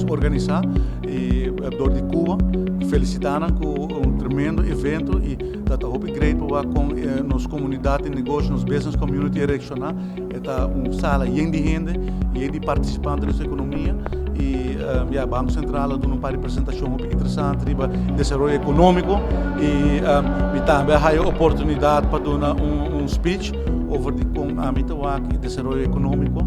organisa y door di Cuba. Felicita nan cu un tremendo evento y ta ta hopi great pa wak con nos comunidad di negoshi, nos business community a reacciona. E ta un sala yen di hende, yen di participante di nos economia y ya Banco Central a duna un par di presentacion hopi interesante riba desaroyo economico y mi tambe a haya oportunidad pa duna un speech over di con ami ta wak e desaroyo economico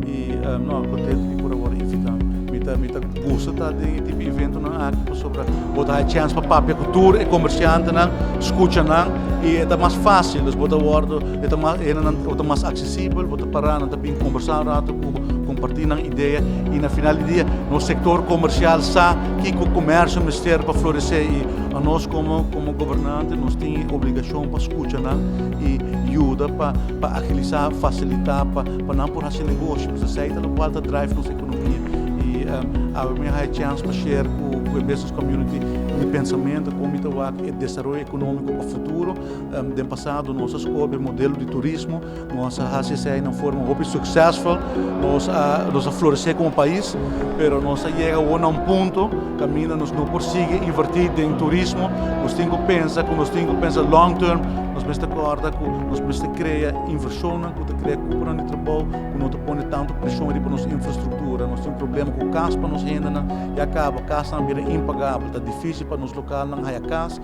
y no, contento di por a worde invita. Mi ta mi ta gusta ta den e tipo di eventonan aki pasobra bo ta haya chance pa papia cu tur e comerciantenan, scucha nan y e ta mas facil, dus bo ta wordo e ta mas hendenan bo ta mas accesibel, bo ta para nan ta bin combersa un rato cu bo, comparti nan idea y na final di dia nos sector comercial sa kico comercio mester pa florece y anos como como gobernante nos tin e obligacion pa scucha nan y yuda pa pa agilisa, facilita pa pa nan por haci negoshi, pasobra esey ta locual ta drive nos economia y awe mi a haya chance pa share cu cu e business community mi pensamento con mi ta wak e desaroyo economico pa futuro. Den pasado nos a scoge e modelo di turismo, nos a haci esey na un forma hopi successful, nos a nos a florece como pais, pero nos a yega awor na un punto caminda nos no por sigui inverti den turismo, nos tin cu pensa cu nos tin cu pensa long term, nos mester corda cu nos mester crea inversionnan cu ta crea cuponan di trabou cu no ta pone tanto presion riba nos infrastructura, nos tin problema cu cas pa nos hendenan, ya caba casnan a bira impagabel, ta dificil pa nos localnan haya cas.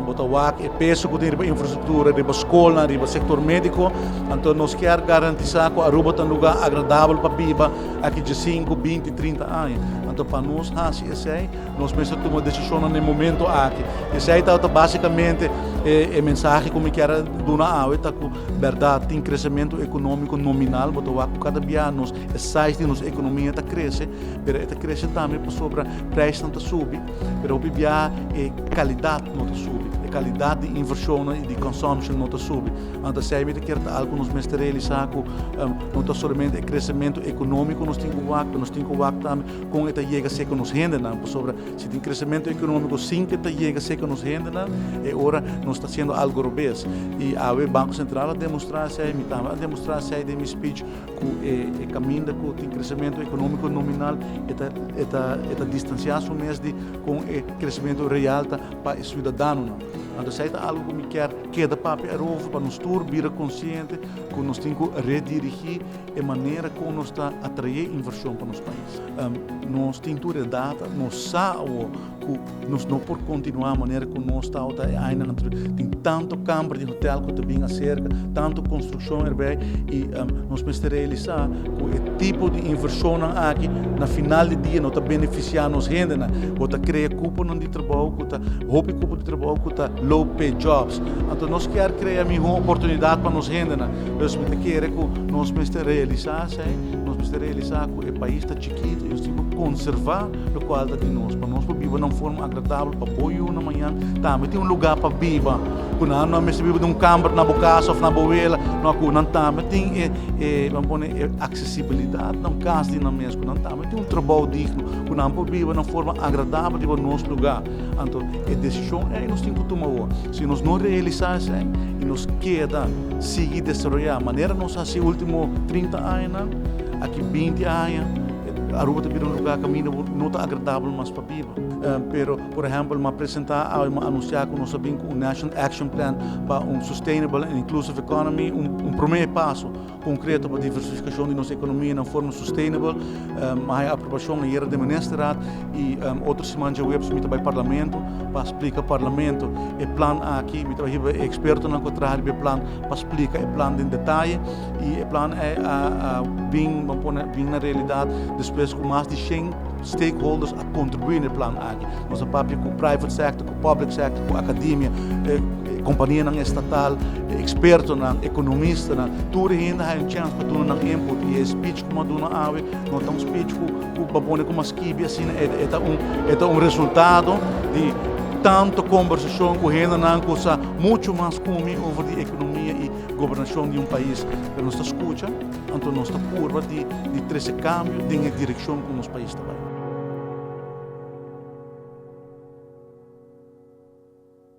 Bo ta wak e peso ku tin riba infrastruktura, riba skolnan, riba sektor médiko. Anto nos kier garantisá ku Aruba ta un lugá agradabel pa biba aki dje sinku, 20, 30 aña. Anto pa nos hasi esei, nos mester tuma desishonnan na e momento aki. Esei tabata básikamente e mensahe ku mi kier a duna awe, ta ku bèrdat tin kresementu ekonómiko nominal, bo ta wak ku kada bia nos e size di nos ekonomia ta krese, pero e ta krese tambe pasobra preisnan ta subi. Pero hopi biaha e kalidat no ta subi, e kalidat di invershonnan i di consumption no ta subi. Anto esei mi ta kere ta algu ku nos mester realisá ku no ta solamente e kresementu ekonómiko nos tin ku wak, pero nos tin ku wak tambe kon e ta yega serka nos hendenan. Pasobra si tin kresementu ekonómiko sin ku e ta yega serka nos hendenan, e ora nos ta hasiendo algu robes. I awe Banko Sentral a demostrá esei, mi tambe a demostrá esei den mi speech. Ku e kaminda ku tin kresementu ekonómiko nominal e ta e ta e ta distansiá su mes di kon e kresementu real ta pa e siudadanonan. Anto esei ta algu ku mi kier keda papia erover pa nos tur bira konsiente ku nos tin ku redirigí e manera kon nos ta atraé invershon pa nos pais. Nos tin tur e data, nos sa awor ku nos no por kontinuá manera ku nos tabata e añanan anterior. Tin tantu kamber di hotel ku ta bin aserka, tantu konstrukshon erbij i nos mester realisá ku e tipo di invershonnan aki na final di dia no ta benefisiá nos hendenan. Bo ta krea kuponan di trabou ku ta hopi kupo di trabou ku ta low pay jobs. Anto nos kier krea mihó oportunidat pa nos hendenan. Dus mi ta kere ku nos mester realisá esei, nos mester realisá ku e pais ta chikitu i nos tin ku konservá Lokual ta di nos, pa nos por biba na un forma agradabel, pa bo yunan mañan tambe tin un lugá pa biba, ku nan no mester biba den un kamber na bo kas òf na bo wela, no, ku nan tambe tin e, e, ban pone, e aksesibilidat na un kas di nan mes, ku nan tambe tin un trabou digno, ku nan por biba na un forma agradabel riba nos lugá. Anto, e desishon ei nos tin ku tuma awor. Si nos no realisá esei i nos keda sigui desaroyá manera nos a hasi último 30 añanan, aki 20 aña, Aruba ta bira un lugar caminda no ta agradabel mas pa biba. Pero, por ehempel, m'a presenta awe, m'a anuncia cu nos a bin cu un National Action Plan pa un Sustainable and Inclusive Economy, un prome paso concreto pa diversificacion di nos economia na un forma sustainable. M'a haya aprobacion ayera den Ministerraad y otro siman djaweps mi ta bay Parlamento pa splica Parlamento e plan aki. Mi ta bay hiba e expertonan cu a traha riba e plan pa splica e plan den detaye. I e plan ei a bin, ban pone, bin na realidat despues ku mas di shen stakeholders a kontribuí na e plan aki. Nos a papia ku private sector, ku public sector, ku akademia, kompanianan estatal, ekspertonan, ekonomistanan. Tur e hende haña un chèns pa duna nan input i e speech ku mi a duna awe no ta un speech ku ku bo a pone ku mi a skibi asina, e ta un e ta un resultado di tantu kombersashon ku hendenan ku sa muchu mas ku mi over di ekonomia i Gobernashon di un pais, pero nos ta skucha, anto nos ta purba di trese kambio den e direkshon ku nos pais ta bai.